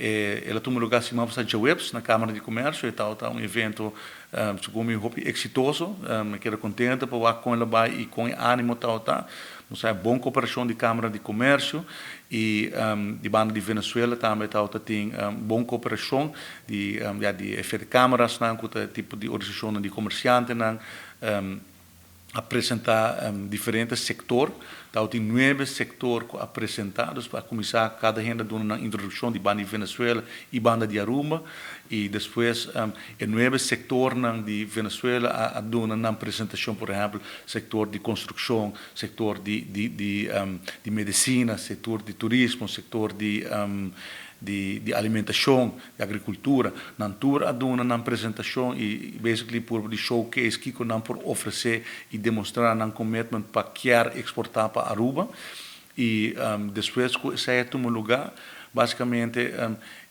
El a tuma lugá siman pasá djaweps na Kámara di Komèrsio. E tabata un evento segun mi hopi eksitoso. Mi keda kontento pa wak kon el a bai i kon e ánimo tabata. Nos a haña bon koperashon di Kámara di Komèrsio i di banda di Venezuela tambe tabata tin bon koperashon di ya di e Fedekamerasnan ku ta e tipo di organisashonnan di komersiantenan. A presenta diferente sector, tabatin nuebe sector cu a presenta, dus a cuminsa cada hende a duna nan introduccion di banda di Venezuela y banda di Aruba y despues e nuebe sectornan di Venezuela a duna nan presentacion, por ehempel sector di construccion, sector di di di medicina, sector di turismo, sector di di alimentacion, di agricultura, nan tur a duna nan presentacion y basically purba di showcase kico nan por ofrece y demostra nan commitment pa kier exporta pa Aruba. Y despues cu esey a tuma lugar, basicamente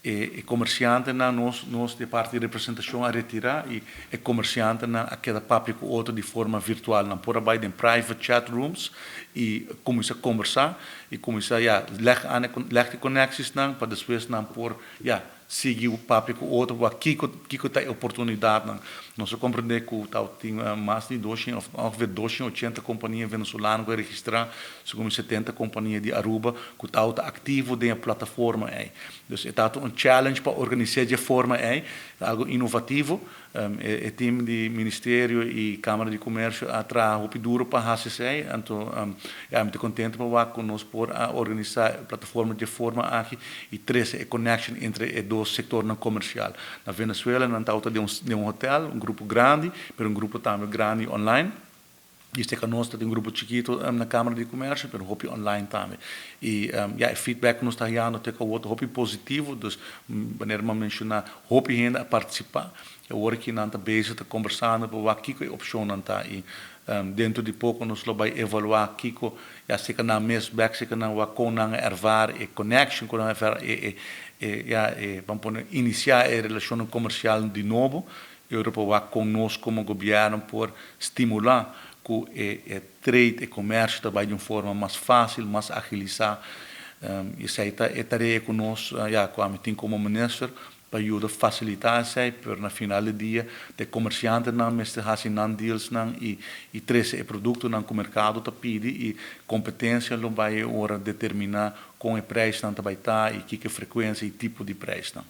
e comerciantenan, nos nos di parti di representacion a retira y e comerciantenan a keda papia cu otro di forma virtual. Nan por a bay den private chat rooms y cuminsa combersa y cuminsa ya leg aan e leg e connectiesnan pa despues nan por ya sigui papia cu otro pa kico kico ta e oportunidadnan. Nos a comprende cu ta tin mas di doshen of ongeveer 280 compania venezolano cu a registra, segun mi 70 compania di Aruba cu ta activo den e plataforma ey. Dus e ta un challenge pa organisa di e forma ey, ta algo innovativo. E team di ministerio y Camara di Comercio a traha hopi duro pa haci esey, anto ya mi ta contento pa wak cu nos por a organisa e plataforma di e forma aki y trece e connection entre e dos sectornan comercial. Na Venezuela nan tabata den un hotel, un grupo grandi, pero un grupo tambe grandi online. Y esaki nos ta tin un grupo chikito na Camara di Comercio, pero hopi online tambe. Y ya, e feedback cu nos ta hayando te cu awor ta hopi positivo, dus manera mi a menciona, hopi hende a participa. Y awor aki nan ta bezig ta conversando pa wak kico e opcionnan ta y dentro di poco nos lo bay evalua kico, ya seca nan mes bek, seca nan wak con nan a ervaar e connection, con nan a ervaar e, e, ya, e, ban pone, inicia e relacionnan comercial di nobo. Europa wak con nos como gobierno por stimula cu e trade, e comercio ta bay di un forma mas facil, mas agilisa. Esey ta e tarea cu nos, ya, cu ami tin como minister pa yuda facilita esey, pero na final di dia ta e comerciantenan mester haci nan dealsnan y trece e productonan cu mercado ta pidi y competencia lo bay e ora determina con e prijsnan ta bay ta y kiko e frecuencia y tipo di prijsnan.